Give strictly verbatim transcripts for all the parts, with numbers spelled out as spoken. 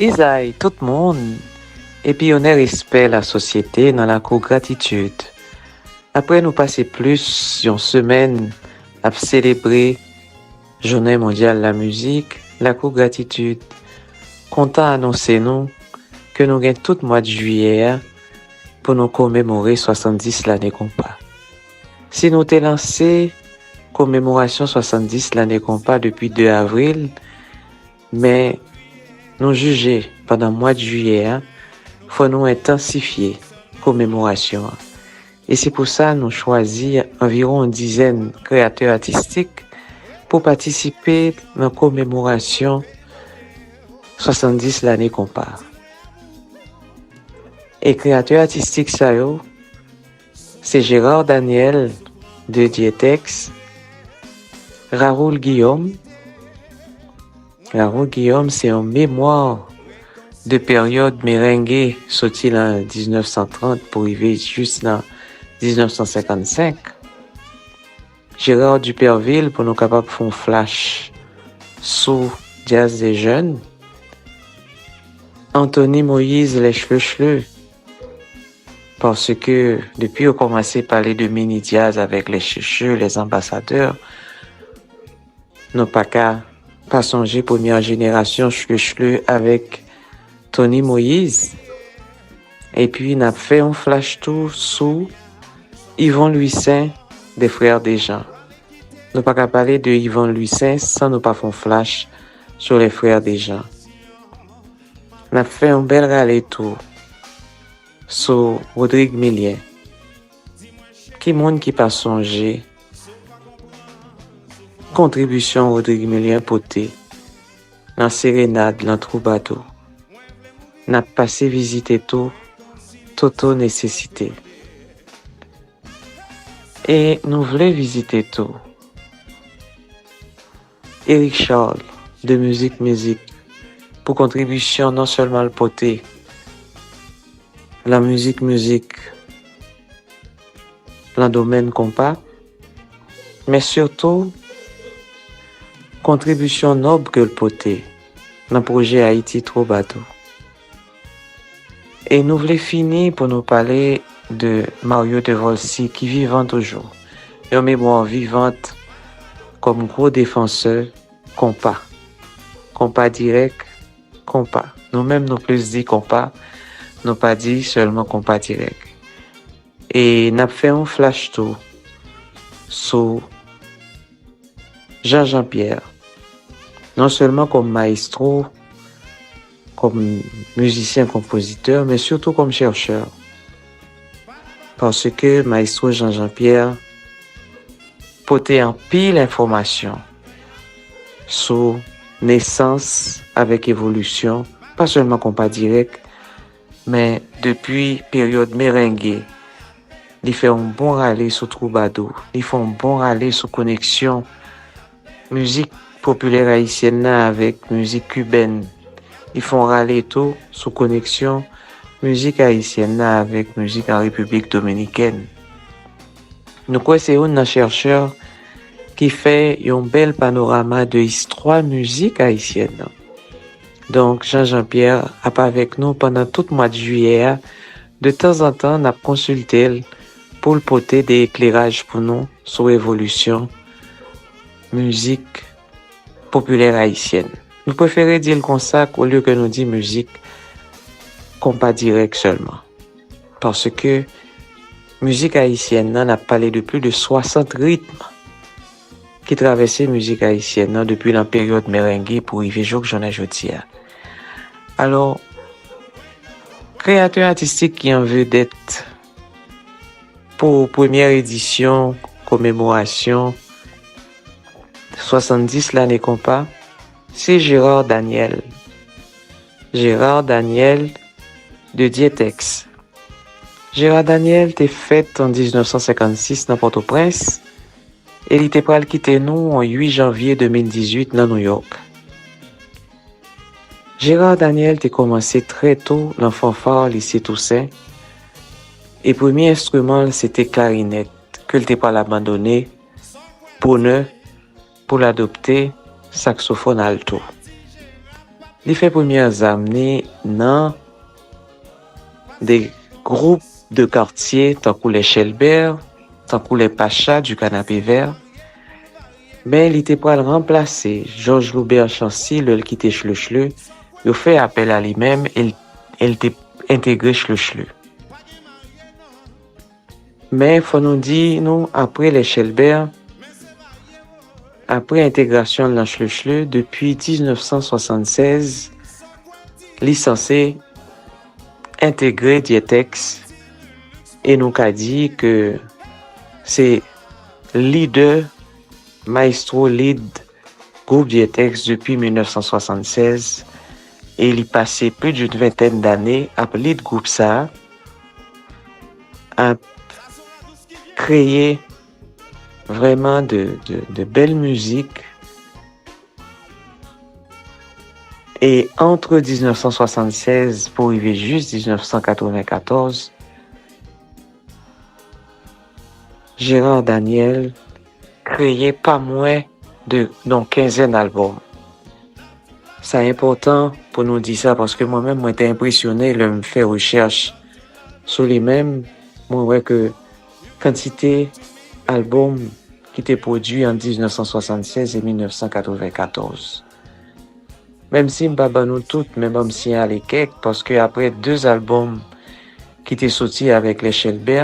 Izay tout moun, epi onè respè lasosyete nan lakou gratitid. Apre nou pase plis yon semèn ap selebre Jounen Mondyal Lamizik, lakou gratitid kontan anonse nou ke nou gen tout mwa jiyè a pou nou komemore swasanndis lane konpa. Si nou te lanse komemorasyon swasanndis lane konpa depi de avril, men nou jije pandan mwa jiyè a, fò nou entansifye komemorasyon an. E se pou sa nou chwazi anviwon yon dizèn kreyatè atistik pou patisipe nan komemorasyon swasanndis lane konpa. E kreyatè atistik sa yo, se Gérard Daniel de Dieutex, Raoul Guillaume. Raoul Guillaume se yon memwa de peryòd merenge soti nan diznèf san trant pou rive jis nan diznèf san senkannsenk. Gérard Dupervil pou nou kapab fè yon flash sou djaz de jèn. Anthony Moïse, Les Chleuchleux, paske depi yo kòmanse pale de mini djaz avèk Les Chleuchleux, Les Ambassadeurs, nou pa ka pa sonje premyè jenerasyon Chleuchleux avèk Tony Moïse. Epi n ap fè yon flash tou sou Yvon Louissaint, de Frères Dejean. Nou pa ka pale de Yvon Louissaint san nou pa fè yon flash sou les Frères Dejean. N ap fè yon bèl rale tou sou Rodrigue Millien. Ki moun ki pa sonje kontribisyon Rodrigue Millien pote nan serenad, nan twoubadou? N ap pase vizite tou Toto Nesesite. E nou vle vizite tou Eric Charles de Mizik Mizik pou kontribisyon non sèlman l pote nan mizik mizik nan domèn konpa, men sitou kontribisyon nòb ke l pote nan pwojè Ayiti Twoubadou. E nou vle fini pou nou pale de Mario Devolcy ki vivan toujou, yon memwa vivant kòm gwo defansè konpa. Konpa dirèk, konpa. Nou menm nou plis di konpa, nou pa di sèlman konpa dirèk. E n ap fè yon flash tou sou Jean Jean Pierre, non sèlman kòm mayestwo, kòm mizisyen konpozitè, men sitou kòm chèchè. Paske mayestwo Jean Jean Pierre pote anpil enfòmasyon sou nesans avèk evolisyon, pa sèlman konpa dirèk, men depi peryòd merenge, li fè yon bon rale sou twoubadou, li fè yon bon rale sou koneksyon mizik popilè ayisyèn nan avèk mizik kibèn. Li fè yon rale tou sou koneksyon mizik ayisyèn nan avèk mizik an Repiblik Dominikèn. Nou kwè se youn nan chèchè ki fè yon bèl panorama de istwa mizik ayisyèn nan. Donk, Jean Jean Pierre ap avèk nou pandan tout mwa jiyè a. De tanzantan, n ap konsilte l pou l pote de ekleraj pou nou sou evolisyon mizik popilè ayisyèn. Nou prefere di l konsa olye ke nou di mizik konpa dirèk sèlman. Paske mizik ayisyèn nan, n ap pale de plis de swasant ritm ki travèse mizik ayisyèn nan depi nan peryòd merenge pou rive jouk jounen jodi a. Alò, kreyatè atistik ki an vedèt pou premyè edisyon komemorasyon swasanndis lane konpa, se Gérard Daniel. Gérard Daniel de Dieutex. Gérard Daniel te fèt an diznèf san senkannsis nan Pòtoprens e li te pral kite nou an uit janvye de mil dizuit nan Nouyòk. Gérard Daniel te kòmanse trè to nan fanfa Lise Tousen e premye enstriman l se te klarinèt ke l te pral abandone bonè pou l adopte saksofòn alto. Li fè premyè zam ni nan de gwoup de katye tankou les Chelbè, tankou les Pacha du Kanapevè. Men li te pral ranplase Jòj Loubè Chancy lè l kite Chle Chle. Yo fè apèl a li menm e l, e l te entegre Chle Chle. Men fò nou di nou, apre les Chelbè, apre entegrasyon l nan Chle Chle, depi diznèf san swasannsèz, li sanse entegre Dyetèks e nou ka di ke se lidè, maestro lead gwoup Dyetèks depi mil nèf san swasannsèz e li pase plus d'une vingtaine d'années ap lead gwoup sa a, ap kreye vrèman de, de, de bèl mizik. E antre diznèf san swasannsèz pou rive jis diznèf san katrevenkatòz, Gérard Daniel kreye pa mwen de yon kenzèn albòm. Sa enpòtan pou nou di sa paske mwen menm mwen te enpresyone lè m fè rechèch sou li menm, mwen wè ke kantite albòm ki te pwodui ant diznèf san swasannsèz e mil nèf san katrevenkatòz. Menm si m pa ban nou tout, men ban m siyale kèk, paske apre de albòm ki te soti avèk les Chelbè,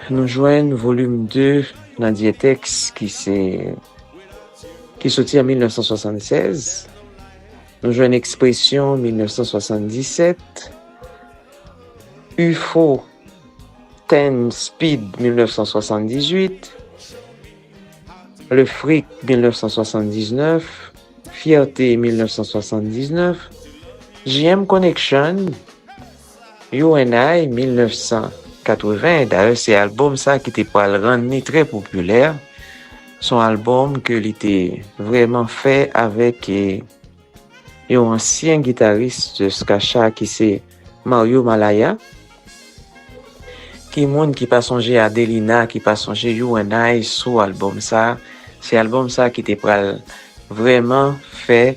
nou jwenn volim de nan Dyetèks ki se, ki soti an mil nèf san swasannsèz, nou jwenn Ekspresyon mil nèf san swasanndisèt, Ufo Ten Speed mil nèf san swasanndizuit, Le Fric mil nèf san swasanndiznèf, Fierté mil nèf san swasanndiznèf, J M Connection, You and I mil nèf san katreven. Dayè, se albòm sa ki te pral rann li trè popilè. Se yon albòm ke li te vrèman fè avèk, eh, yon ansyen gitaris de Skacha ki se Mario Malaya. Ki moun ki pa sonje Adelina, ki pa sonje You and I sou albòm sa? Se albòm sa ki te pral vrèman fè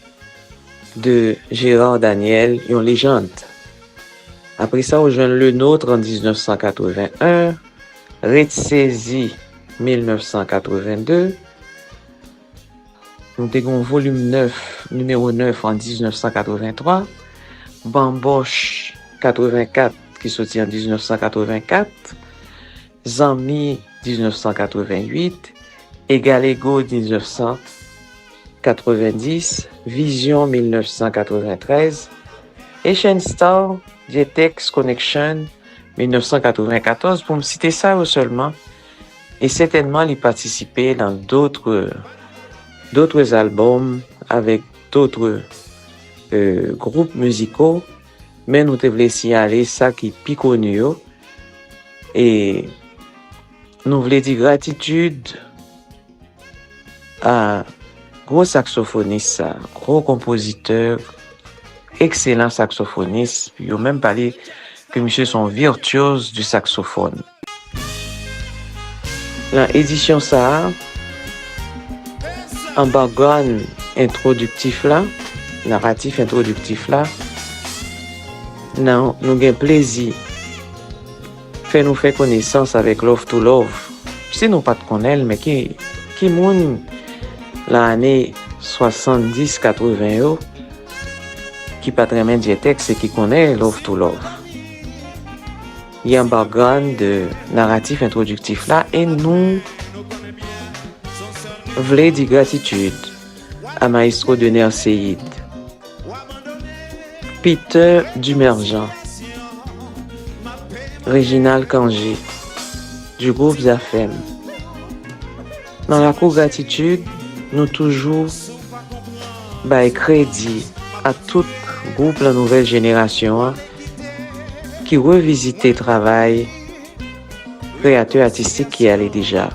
de Gérard Daniel yon lejand. Apre sa, ou jwenn Le Nôtre an diznèf san katreven en, Ret Sezi mil nèf san katreven de, nou te gen yon volim nèf, nimewo nèf an diznèf san katreven twa, Banbòch katreven kat ki soti an diznèf san katreven kat, Zanmi diznèf san katreven uit, Egalego diznèf san katreven dis, Vizyon mil nèf san katreven trèz, Haitian Star, Dietex Connection mil nèf san katreven katòz, pou m site sa yo sèlman. E sètènman, li patisipe nan dotre, dotre albòm avèk dotre, euh, gwoup miziko, men nou te vle siyale sa ki pi koni yo. E nou vle di gratitid a gwo saksofonis sa, gwo konpozitè, ekselan saksofonis. Yo menm pale ke misye se yon virtuoz du saxophone. Nan edisyon sa a, an background entwodiktif la, naratif entwodiktif la, nan, nou gen plezi fè nou fè konesans avèk Love to Love. Si nou pa t konnen l, men ki, ki moun nan ane swasanndis katreven yo ki pa t renmen Dietex e ki konnen Love to Love? Li an background de naratif entwodiktif la e nou vle di gratitid a Maestro Dener Ceïde, Peter Dumerjan, Reginald Cangé, du groupe Zafèm. Nan lakou gratitid, nou toujou bay kredi a tout gwoup la nouvèl jenerasyon an ki revizite travay kreyatè atistik ki ale deja,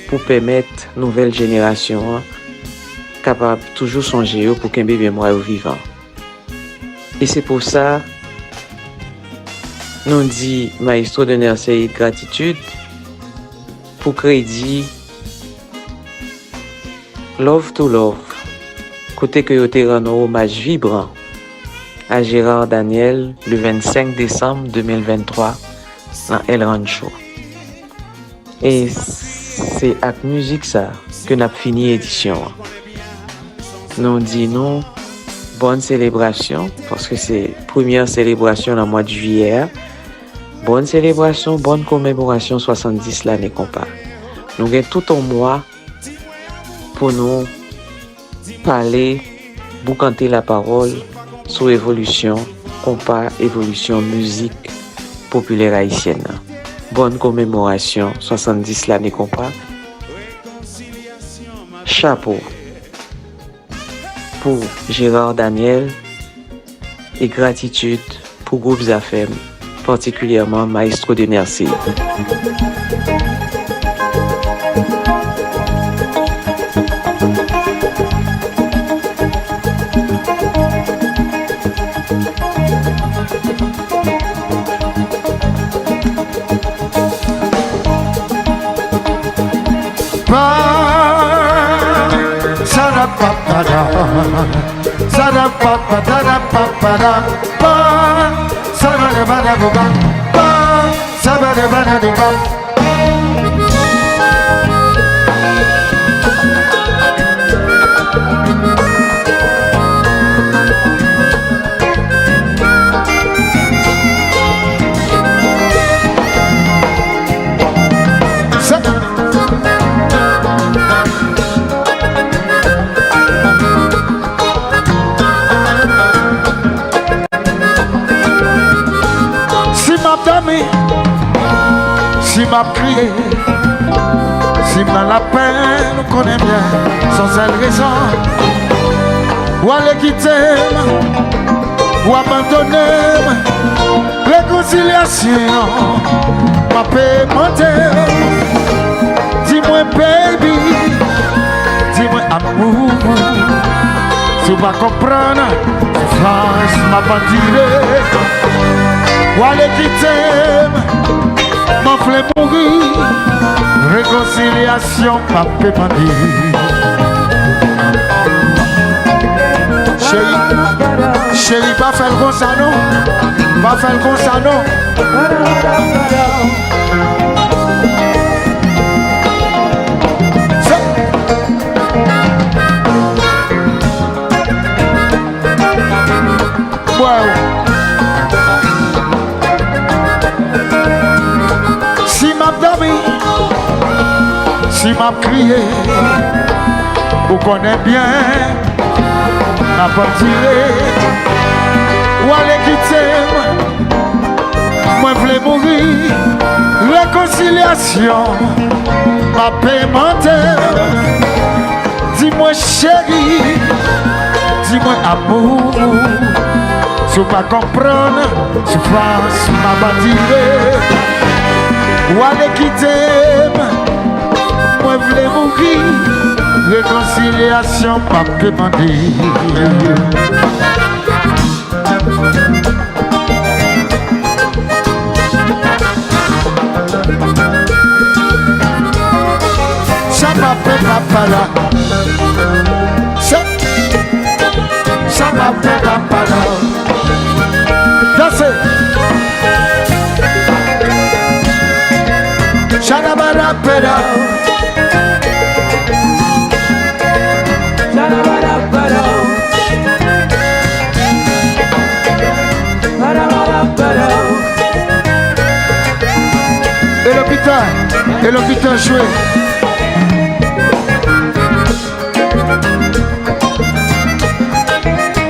pou pèmèt nouvèl jenerasyon an kapab toujou sonje yo pou kenbe memwa yo vivan. E se pou sa, nou di Maestro Dener Ceïde gratitid pou kredi Love to Love, kote ke yo te rann yon omaj vibran a Gérard Daniel le vennsenk desanm de mil venntwa nan El Rancho. E se ak mizik sa ke n ap fini edisyon an. Nou di nou bòn selebrasyon, paske se premyè selebrasyon nan mwa de jiyè a. Bòn selebrasyon, bòn komemorasyon swasanndis lane konpa. Nou gen tout yon mwa pou nou pale, boukante lapawòl sou evolisyon konpa, evolisyon mizik popilè ayisyèn nan. Bòn komemorasyon swasanndis lane konpa. Chapo pou Gérard Daniel e gratitid pou gwoup Zafèm, patikilyèman Maestro Denercil. Pa, sarapapada, sarapapada, sarapapada, pa, sarapapada, pa, sarapapada, pa. Si m ap dòmi, si m ap kriye, si m nan lapenn, ou konnen byen, se yon sèl rezon. Ou ale kite m, ou abandone m. Rekonsilyasyon, m ape mande w. Di mwen, baby, di mwen, amour, si w pa konprann soufrans m ap andire. Ou ale kite m, m anfle mouri. Rekonsilyasyon, m ape mande. Cheri, cheri, pa fè l konsa non. Pa fè l konsa non. Wow. Si m ap dòmi, si m ap kriye, ou konnen byen, m ap andire. Ou ale kite m, mwen vle mouri. Rekonsilyasyon, m ape mande w. Di mwen, cheri, di mwen, amour, si w pa konprann soufrans m ap andire. Ou ale kite m, mwen vle mouri. Rekonsilyasyon m ap demande. Sa pa fè papa la. Sa, sa pa fè papa la. Danse. Shalabala peda. E lopital, e lopital jwe.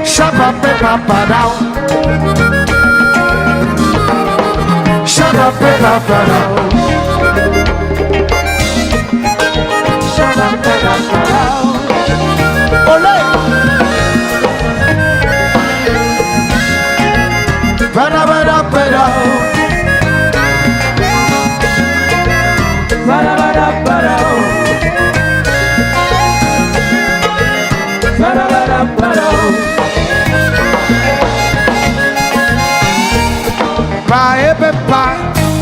Shabape papadao. Shabape papadao. Shabape papadao. Olé! Bada bada bada. Bada bada bada. Bada bada bada. Pa ebe pa.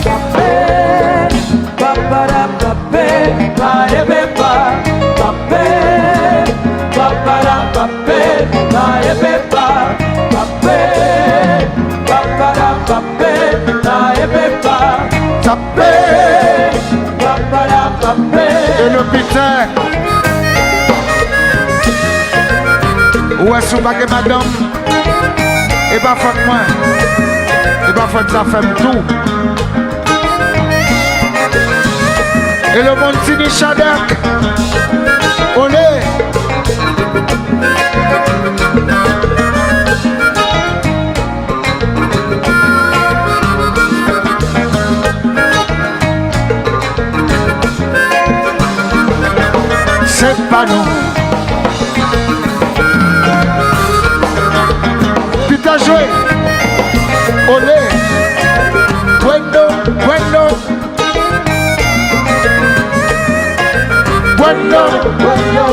Pape, papada pape, pa ebe pa. Pape, papada. Si w pa gen madanm, e pa fòt mwen. E pa fòt zafè m tou. E le moun Tini Chadèk. Olé. Se pa nou. Pita jwe. Olé. Bueno, bueno. Bueno, bueno.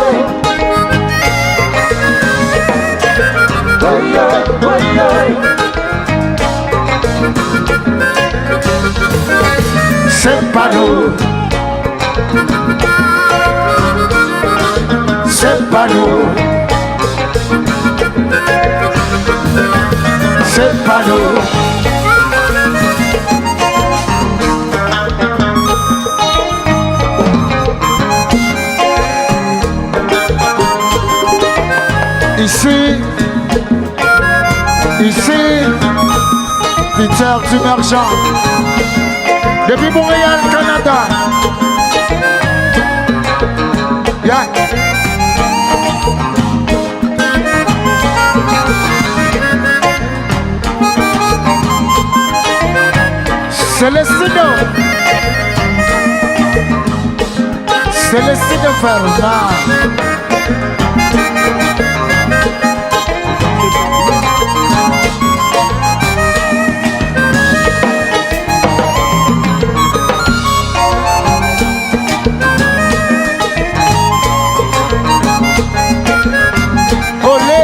Bueno, bueno. Se pa nou. Se pa nou. Se pa nou. Isi, isi, Peter Dumerjan. Depi Montréal, Canada. Yeah. Celestino. Celestino Ferma. Olé!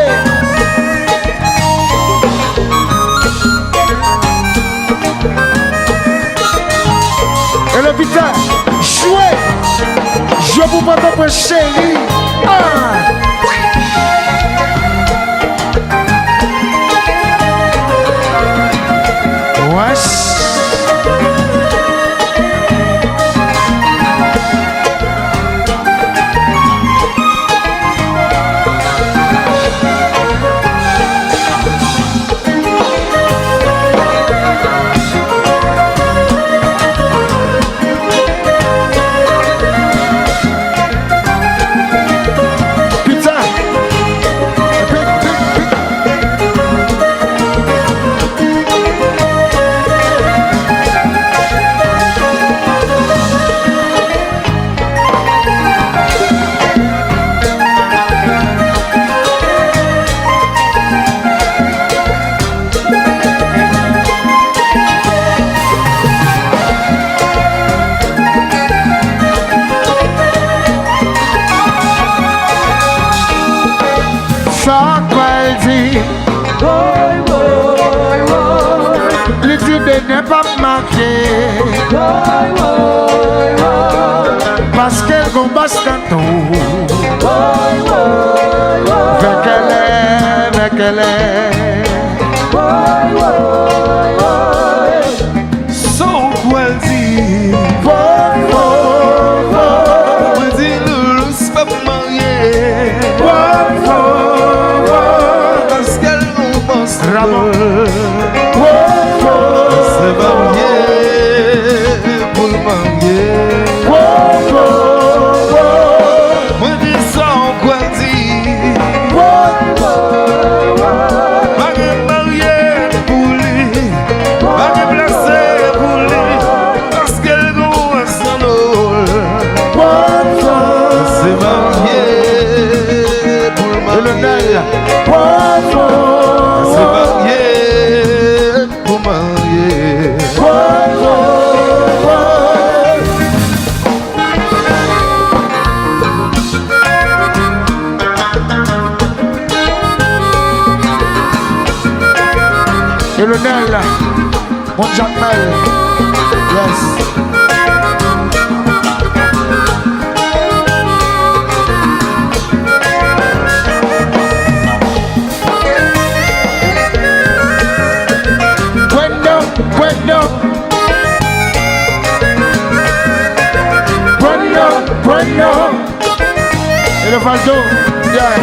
E le pita, jwe! Jwe pou Pòtoprens cheri! Ah! Wesh! Pita! Sa k pral di? Woy, woy, woy. Li di Benè p ap make. Woy, woy, woy. Paske l gon bòs nan tou. Woy, woy, woy. Vèkèlè, vèkèlè. Woy, woy, woy. Sa w pral di? Woy, woy, woy. Mwen di Loulous p ap marye. Woy, woy, woy. Paske l gon bòs. Ramon. Woy, woy. Se marye pou l marye. Woy, woy, woy. Mwen di sa w pral di? Woy, woy, woy. Pa gen marye pou li. Pa gen plase pou li. Paske l gon wè san nòl. Woy, woy. Se marye pou l marye. Elonel. Woy, woy, woy. Se marye pou marye. Woy, woy, woy. Elonel, moun Jakmèl. Yes. Bueno, bueno. Bueno, bueno. E le Faldo, yeah.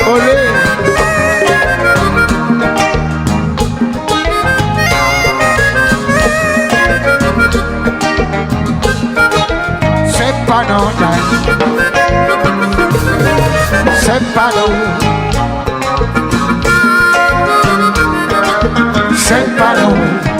Olé. Se pa nòmal. Se pa nou. Se pa nou.